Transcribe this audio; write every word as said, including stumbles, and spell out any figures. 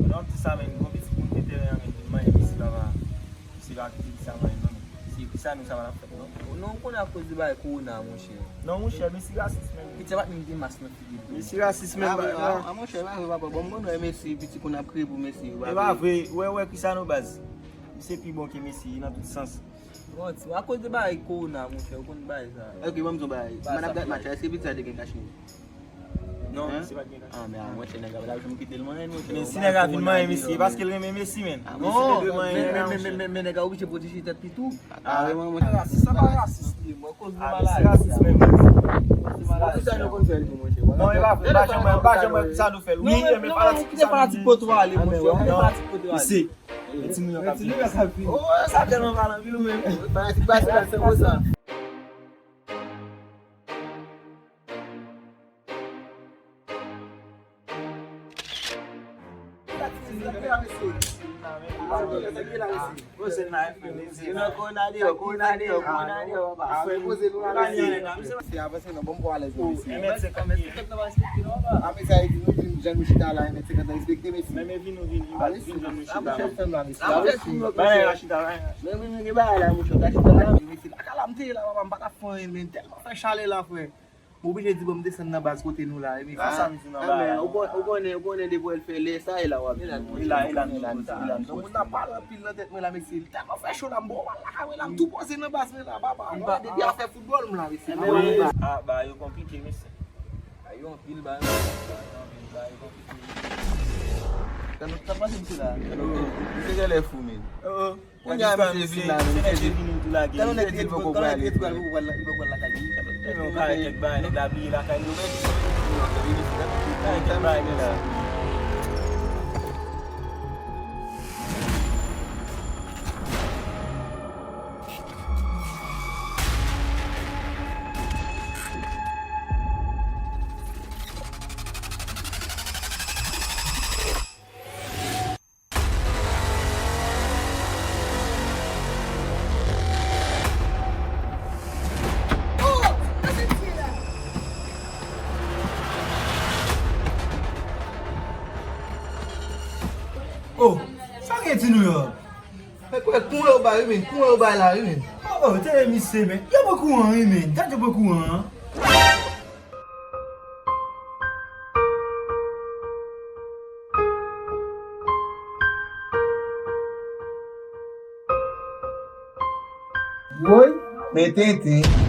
Non, m di sa, men, gon pitit moun gen teren an, men, vin manyen, men si papa. Misye pa kite li sa manyen non, men. Se ki sa nou sa pa t ap fèt non. Non, ou konnen akoz de bagay kowona, monchè. Non, monchè, mesye rasis menm. Piti a pa t menm gen mas nan figi l. Mesye rasis menm. Ah, ah, ah, monchè, pa vre, papa. Bon, m konn wè Messi, piti konn ap kriye pou Messi. E pa vre, wè, wè, Cristiano baz. Misye pi bon ke Messi nan tout sans. Bon, ti, akoz de bagay kowona, monchè, ou konn bagay sa. Ok, ban m di yon bagay. Mwen ap gad match la, èske piti a te gen kach li? Non, se pa t gen kach. Ah, men, ah, monchè, nèg la pa t ap janm kite l manyen, monchè. Men si nèg la vin manyen Messi, e paske l renmen Messi, men. Ah, Messi te dwe manyen men, men, men, men, men nèg la oblije pwoteje tèt li tou. Ah, wi, mwen, mwen. Rasis, sa pa rasis li ye, mwen, koz nou maladi. Ah, men se rasis menm. Koz nou maladi. Pou sa nou konn fè l tou, monchè. Non, e pa vre, pa janm, pa janm wè Cristiano fè l. Wi, men fanatik Cristiano. Kite fanatik poto ale, monchè. Kite fanatik poto ale. Ise. Men ti nou yo k ap vini. Oh, sa tèlman pale anpil ou menm. Fanatik Barcelone, se konsa. Se avanse nan bon pou alèz nan mesye. Apre sa, e di nou vin jan nou chita la, e mèt senkant nan respekte mesye. Men, men vin nou vin, vin, vin jan nou chita la. Bagay la chita la. Men, men, men, gen bagay la, mouche, ka chita la. Mesye, lakay la m te ye la, papa, m pa t ap fè anyen, men tèlman fè chalè la, frè. M oblije di, bon, m desann nan baz kote nou la, e men se sa m di nan bagay la. Ou kon-, ou konnen, ou konnen depi w fè lè sa, e la w ap di. E la, e la nou kote la. Donk, moun nan pale anpil nan tèt mwen la, mesye. Li tèlman fè cho la, m bon, m al lakay mwen la, m tou poze nan baz mwen la, papa. Mwen, depi afè foutbòl m la, mesye. Ah, bagay yo konplike, mesye. Bagay yo anpil, bagay yo anpil, bagay yo konplike. Sa nou, sa pase, mesye la? Misye genlè fou, men. Kounye a, misye vin la, men, misye di l poko prale. Talè nèg la di l poko prale lakay li. Talè nèg la bliye lakay li, men. Talè nèg la bliye lakay li la. Oh, sa gen ti nou yo? Mwen kwè kouran yo bay wi, men. Kouran yo bay la wi, men. Oh, oh, tande misye, men. Yo pran kouran wi, men. Gad yo pran kouran an. Woy, men tenten.